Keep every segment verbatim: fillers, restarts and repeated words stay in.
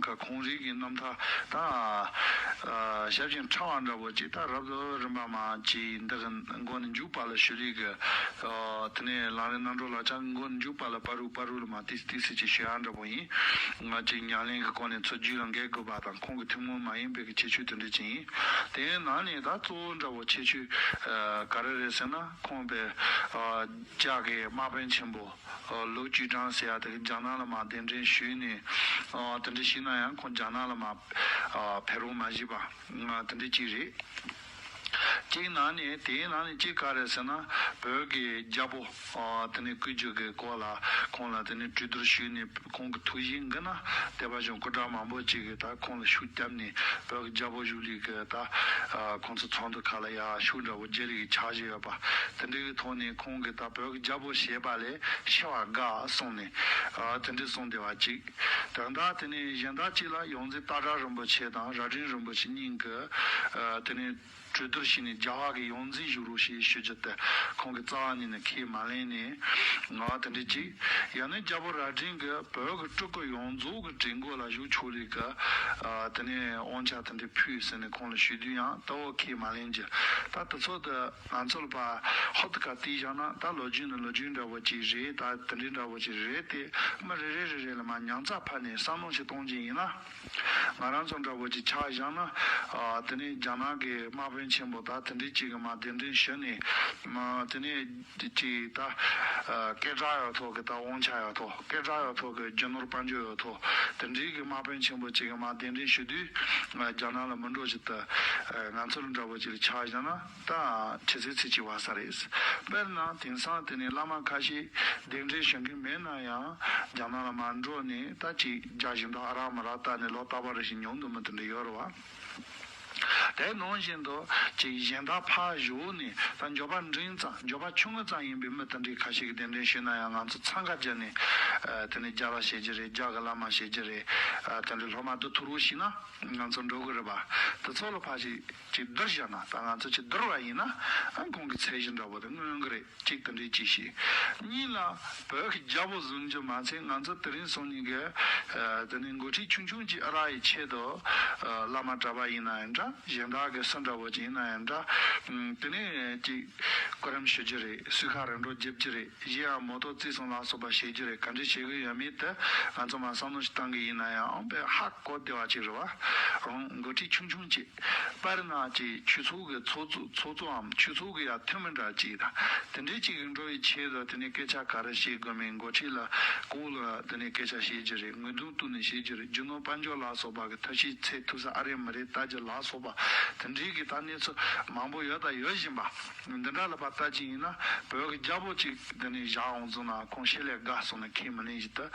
ཁ་ཁོང་རིགས་ཀྱི་རྣམ་ཐར་དང་། ཨ། ཞབས་ཀྱི་ཕྲེང་བ་འདྲ་བོ་ཅིག་ད་རབ་ཏུ་རིམ་པ་མ་ཅིག་འདི་གི་མགོ་ནས་མཇུག་བར་ལ་ཞུ་རིགས་ཀྱི། ཨ། དེ་ནས་ལམ་རིམ་རྣམ་གྲོལ་ལག་ཆ་མགོ་ནས་མཇུག་བར་ལ་བར་དུ་བར་དུ་ལ་མ་ཏིས་ཏིས་སི་ཅིག་ཞུ་ཡ་འདྲ་བོ་ཡིན། ང་ཅིག་ཉམས་ལེན་གྱི་སྐོར་ནས་ཚུར་རྒྱུད་ལ་འགེལ་དགོས་པ་དང་ཁོང་གི་ཐུན་མོང་མ་ཡིན་པའི་གི་ཁྱད་ཆོས་དེ་འདྲ་ཅིག་ཡིན། དེའི་ནང་ནས་ད་གཙོ་བོ་འདྲ་བོ་ཁྱད་ཆོས་ཨ་ག་རེ་རེད་ཟེར་ན། ཁོང་པའི་ཨ་རྒྱ་གི་དམག་དཔོན་ཆེན་པོ་ཨ་ལུའུ་ཅུའུ་ཀྲང་ཟེར་ཡ་དེ་གི་རྒྱ་ནག་ལ་མ་གདན་འདྲེན་ཞུས་ནས། ཨ་དེ་འདྲ་ཞུས་ན་ཡང་ཁོང་རྒྱ་ནག་ལ་མ་ཨ་ཕེབས་རོགས་མ་བྱས་པ་ང་དེ་འདྲ་ཅིག་རེད། གཅིག་ནང་ནས་དེའི་ནང་ནས་གཅིག་ག་རེ་ཟེར་ན། བོད་ཀྱི་རྒྱལ་པོ་ཨ་དེ་ནས་སྐུ་རྒྱུ་གི་སྐོར་ལ་ཁོང་ལ་དེ་ནས་གྲོས་བསྡུར་ཞུས་ནས། ཁོང་གི་ཐུགས་བཞེད་འགི་ན་དེ་བ་གཞུང་སྐུ་དྲག་མང་པོ་ཅིག་གིས་ད་ཁོང་ལ་ཤུགས་བརྒྱབ་ནས་བོད་ཀྱི་རྒྱལ་པོ་བཞུགས་ལུགས་ཀྱི་ད་ཨ་ཁོང་ཚོ་ཚོགས་འདུ་ཁག་ལ་ཡ་ཤུགས་འདྲ་བོ་རྒྱག་ལུགས་ཀྱི་འཆར་གཞི་ཡོད་པ། དེ་འདྲ་གི་ཐོག་ནས་ཁོང་གིས་ད་བོད་ཀྱི་རྒྱལ་པོ་ཞེས་པ་ལས་ཆེ་བ་དགའ་གསུངས་ནས། ཨ་དེ་འདྲ་གསུངས་བསྡད་པ་ཅིག་དོན་དག་དེ་ནས་གཞན་དག་ཅིག་ལ་ཡོངས་འཛིན་སྟག་བྲག་རིན་པོ་ཆེ་དང་རྭ་སྒྲེང་རིན་པོ་ཆེ་གཉིས་ཀྱིས་ཨ་དེ་ནས་གྲོས་བསྡུར་བྱས་ནས་རྒྱལ་བ་གི་ཡོངས་འཛིན་བཞུགས་རོགས་ཞེས་ཞུ་རྒྱུ་དེ་ཁོང་གིས་རྩ་བ་ཉིད་ནས་ཁས་མ་ལེན་ནས། ང་དེ་འདྲ་ཅིག་ཡང་ན་རྒྱལ་པོ་རྭ་སྒྲེང་གིས་བོད་ཀྱི་སྤྲུལ་སྐུ་ཡོངས་རྫོགས་ཀྱི་གྲལ་མགོ་ལ་བཞུགས་ཆོག་ལུགས་ཀྱི་ཨ་དེ་ནས་དབང་ཆ་དེ་འདྲ་ཕུལ་ཟེར་ནས་ཁོང་ལ་ཞུས་དུས་ཡང་ད་འོ་ཁས་མ་ལེན་རྒྱུ། ད་དེ་ཚོ་དེ་ང་ཚོ་ལ་ཕར་ཧོབ་ཏེ་ཁ་བལྟས་བཞག་ན་ད་ལོ་རྒྱུས་ནི་ལོ་རྒྱུས་འདྲ་བོ་ཅིག་རེད། ད་དེ་འདྲའི་འདྲ་བོ་ཅིག་རེད་དེ། མི་རེ་རེ་རེ་རེ་ལ་མར་མྱང་རྩ་ཕབ་ནས་བསམ་བློ་ཞིག་གཏོང་རྒྱུ་ཡིན་ན། ང་རང་ཚོ་འདྲ་བོ་ཅིག་ཆ་བཞག་ན། ཨ་དེ་ནས་རྒྱ་ནག་གི་དམག་དཔོན་ཆེན་པོ་ད་དེ་འདྲའི་ཅིག་གི་མར་གདན་འདྲེན་ཞུས་ནས། མ་དེ་ནས་ཅིག་ད་ཨ་སྐད་གྲགས་ཡོད་ཐོག་གི་ད་དབང་ཆ་ཡོད་ཐོག་སྐད་གྲགས་ཡོད་ཐོག་གི་རྒྱུ་ནོར་དཔལ་འབྱོར་ཡོད་ཐོག་དེ་འདྲའི་གི་དམག་དཔོན་ཆེན་པོ་ཅིག་གི་མར་གདན་འདྲེན་ཞུ་དུས། ཨ་རྒྱ་ནག་ལ་མི་འགྲོ་ཅིག་ད་ཨ་ང་ཚོ་ལ་འདྲ་བོ་ཅིག་ལ་ཆ་བཞག་ན། ད་ཆི་ཟེར་ཚིག་གཅིག་བ་ས་རེད། དཔེར་ན་དེང་སང་དེ་ནས་བླ་མ་ཁ་ཤས་གདན་འདྲེན་ཞུ་མཁན་མེད་ན་ཡང་རྒྱ་ནག་ལ་མར་འགྲོ་ནས་ད་ཅིག་རྒྱ་གཞུང་དང་ཨ་རག་མ་རག་བལྟས་ནས་ལོ་རྟག་པ་རེ་བཞིན་ཉོ་འདུག་མི་དེ་འདྲ་ཡོད་རེད་བ། དེ་ནང་བཞིན་དུ་ཅིག་གཞན་དག་ཕར་བཞུགས་ནས་ད་འབྱོར་པ་འབྲིང་ཙམ་འབྱོར་པ་ཆུང་ངུ་ཙམ་ཡིན་པའི་མི་དེ་འདྲའི་ཁ་ཤས་ཀྱིས་གདན་འདྲེན་ཞུས་ན་ཡང་ང་ཚོ་འཚང་ཁ་བརྒྱབ་ནས་ཨ་དེ་ནས་རྒྱ་ལ་བྱེད་རྒྱུ་རེད། རྒྱ་གི་བླ་མ་བྱེད་རྒྱུ་རེད། ཨ་དེ་འདྲའི་སློབ་མ་དེ་ཐུག་རོགས་བྱས་ན། ང་ཚོ་འགྲོ་གི་རེད་པ། དེ་ཚོ་ལ་ཕར་ཞིག་ཅིག་བསྡུར་བཞག་ན་ད་ང་ཚོ་ཅིག་བསྡུར་བ་ཡིན་ན། ཨ་ཁོང་གི་ཚད་གཞི་འདྲ་པོ་དེ་མངོན་གི་རེད། གཅིག་དེ་འདྲའི་གཅིག་བྱས། གཉིས་ལ་བོད་ཀྱི་རྒྱལ་པོ་བཟུང་རྒྱུ་མ་ཚད་ང་ཚོ་དེ་རིང་སང་ཉིན་གི་ཨ་དེ་ནས་འགོ་ཁྲིད་ཆུང་ཆུང་གཅིག་ཨ་རག་གི་ཆེད་དུ་ཨ་བླ་མ་གྲྭ་པ་ཡིན་ན་ཡང་འདྲ། གཞན་དག་གི་སུ་འདྲ་པོ་ཅིག་ཡིན་ན་ཡང་འདྲ། ཨ་དེ་ནས་ཅིག་སྐུ་རིམ་ཞུ་རྒྱུ་རེད། སུས་ཁ་རིམ་གྲོ་རྒྱབ་རྒྱུ་རེད། གཞན་ཡང་མོ་ཏོག་བརྩི་སྲུང་ལ་སོགས་པ་བྱེད་རྒྱུ་རེད། ག་འདྲ་བྱེད་དགོས་ཡོད་མེད་དེ་ང་ཚོ་མར་བསམ་བློ་ཞིག་བཏང་གི་ཡིན་ན་ཡང་དཔེ་ཧ་གོ་བདེ་བ་ཅིག་རེད་བ། འོང་འགོ་ཁྲིད་ཆུང་ཆུང་ཅིག་དཔེར་ན་ཅིག་ཆོས་ཚོགས་ཀྱི་ཚོགས་གཙོ་ཚོགས་གཙོའམ་ཆོས་ཚོགས་ཀྱི་ཡ་འཐུས་མི་འདྲ་ཅིག་དང་དེ་འདྲའི་ཅིག་གི་འགྲོ་བའི་ཆེད་དུ་དེ་ནས་སྐད་ཆ་ག་རེ་བཤད་དགོས་མིན། འགོ་ཁྲིད་ལ་སྐོར་ལ་དེ་ནས་སྐད་ཆ་བཤད་རྒྱུ་རེད། ངོས་འཛིན་གཏུག་ནས་བཤད་རྒྱུ་རེད། རྒྱུ་ནོར་དཔལ་འབྱོར་ལ་སོགས་པ་གི་ཐབས་ཤེས་ཚད་མཐོ་ས་ཨ་རེད་མ་རེད་ལྟ་རྒྱུ་ལ་སོགས་པ་དེ་འདྲའི་གི་ད་གནས་ཚུལ་མང་པོ་ཡོད་དང་ཡོད་བཞིན་པ། འདི་འདྲ་ལ་ཕར་ལྟ་ཅི་ཡིན་ན་བོད་ཀྱི་རྒྱལ་པོ་གཅིག་འདི་ནས་བཞག་འོང་ཚུལ་ན་ཁོང་ཤེད་ལས་དགའ་སོང་ན་ཁས་མི་ལེན་ཞིག་ཏུ་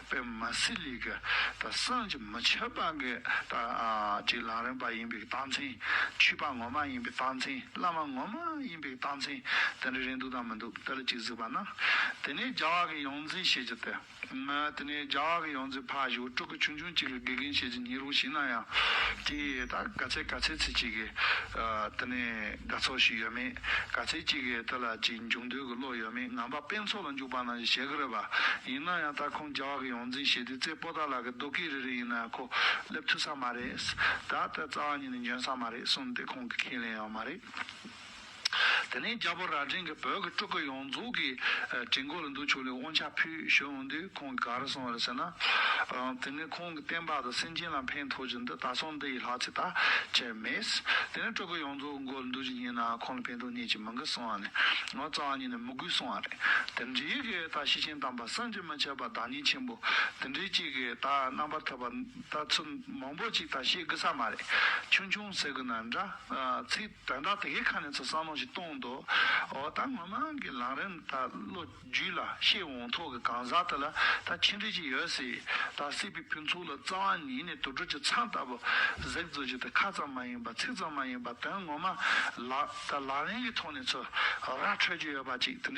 དཔེ་མ་སྲིད་ལས་ཀྱི་ད་བསམ་གྱིས་མི་ཁྱབ་པ་གི་ད་ཅིག་ལམ་རིམ་པ་ཡིན་པའི་རྟགས་མཚན། ཆོས་པ་ངོ་མ་ཡིན་པའི་རྟགས་མཚན། བླ་མ་ངོ་མ་ཡིན་པའི་རྟགས་མཚན་དེ་འདྲ་རེད་འདུག་དང་མི་འདུག་དེ་ལ་གཅིག་གཟིགས་པ་ན། དེ་ནས་རྒྱལ་བ་གི་ཡོངས་འཛིན་བྱེད་རྒྱུ་དེ། ང་དེ་ནས་རྒྱལ་བ་གི་ཡོངས་འཛིན་ཕར་བཞུགས། སྤྲུལ་སྐུ་ཆུང་ཆུང་གཅིག་གི་དགེ་རྒན་བྱེད་ཀྱི་ཉེ་རུ་ཞིག་ན་ཡང་དེ་ད་ག་ཚད་ག་ཚད་ཚིག་གཅིག་གི་ཨ་དེ་ནས་དགའ་ཚོར་ཞིག་ཡོད་མེད། ག་ཚད་གཅིག་གི་དེ་ལ་ཅིག་མཇུག་འདོན་གྱི་བློ་ཡོད་མེད། ངན་པ་དཔེ་ཚོགས་ལ་འཇུག་པ་ནང་བཞིན་བྱེད་ཀྱི་རེད་པ། ཡིན་ན་ཡང་ད་ཁོང་རྒྱལ་བ་གི་ཡོངས་འཛིན་བྱེད་དུས་རྩེ་པོ་ཏཱ་ལ་གི་རྡོ་སྐས་རེ་རེ་ཡིན་ན་ཡང་ཁོ་སླེབས་ཐུབ་ས་མ་རེད། ད་ལྟ་རྩ་བ་ཉིད་ནས་འཇོན་ས་མ་རེད་གསུངས་ཏེ་ཁོང་གི་ཁས་ལེན་ཡོད་མ་རེད། དེ་ནས་རྒྱལ་པོ་རྭ་སྒྲེང་གིས་བོད་ཀྱི་སྤྲུལ་སྐུ་ཡོངས་རྫོགས་ཀྱི་ཨ་གྲལ་མགོ་ལ་འདུག་ཆོག་ལེ་དབང་ཆ་ཕུལ་ཞུ་འོང་དུས་ཁོང་གིས་ག་རེ་གསུངས་པ་རེད་ཟེར་ན། ཨ་དེ་ནས་ཁོང་གི་བསྟན་པ་དང་སེམས་ཅན་ལ་ཕན་ཐོགས་རྒྱུ་འདི་ད་སོང་འདི་ཡི་ལྷག་ཚེ་ད་ཆེར་མེད། དེ་ནས་སྤྲུལ་སྐུ་ཡོངས་རྫོགས་མགོ་ལ་འདུག་རྒྱུ་ཡིན་ན་ཁོང་ལ་ཕན་ཐོགས་རྙེད་ཀྱི་མི་འགི་གསུངས་པ་ནས་ང་རྩ་བ་ཉིད་ནས་མི་དགོས་གསུངས་པ་རེད། དེ་འདྲའི་གི་ད་ཤེར་ཕྱིན་དམ་པ་བསམ་གྱིས་མི་ཁྱབ་པ་བདག་ཉིད་ཆེན་པོ་དེ་འདྲའི་གཅིག་གི་ད་རྣམ་པར་ཐར་པ་ད་ཚུལ་མང་པོ་ཅིག་ད་བཤད་དགོས་ས་མ་རེད། ཆུང་ཆུང་ཟེར་དགོས་ན་འདྲ། ཨ་ཚིག་དོན་དག་དེ་གའི་ཁ་ནས་ཚུར་བསམ་བློ་ཞིག་གཏོང་དུས། འོ་ད་ངོ་མ་གི་ལམ་རིམ་ད་བློ་རྒྱུད་ལ་ཤེས་འོང་ཐོག་གི་གང་ཟག་དེ་ལ་ད་ཆི་འདྲ་ཅིག་ཡོད་སྲིད། ད་སྲིད་པའི་ཕུན་ཚོགས་ལ་རྩ་བ་ཉིད་ནས་དུར་ཁྲོད་ཀྱི་ཚང་ལྟ་བུ་གཟིགས་བཟོ་རྒྱུ་དེ་ཁ་ཙམ་མ་ཡིན་པ་ཚིག་ཙམ་མ་ཡིན་པ་དོན་ངོ་མ་ལ་ད་ལག་ལེན་གྱི་ཐོག་ནས་ཚུར་ར་འཕྲོད་རྒྱུ་ཡོད་པ་ཅིག་དེ་འདྲ།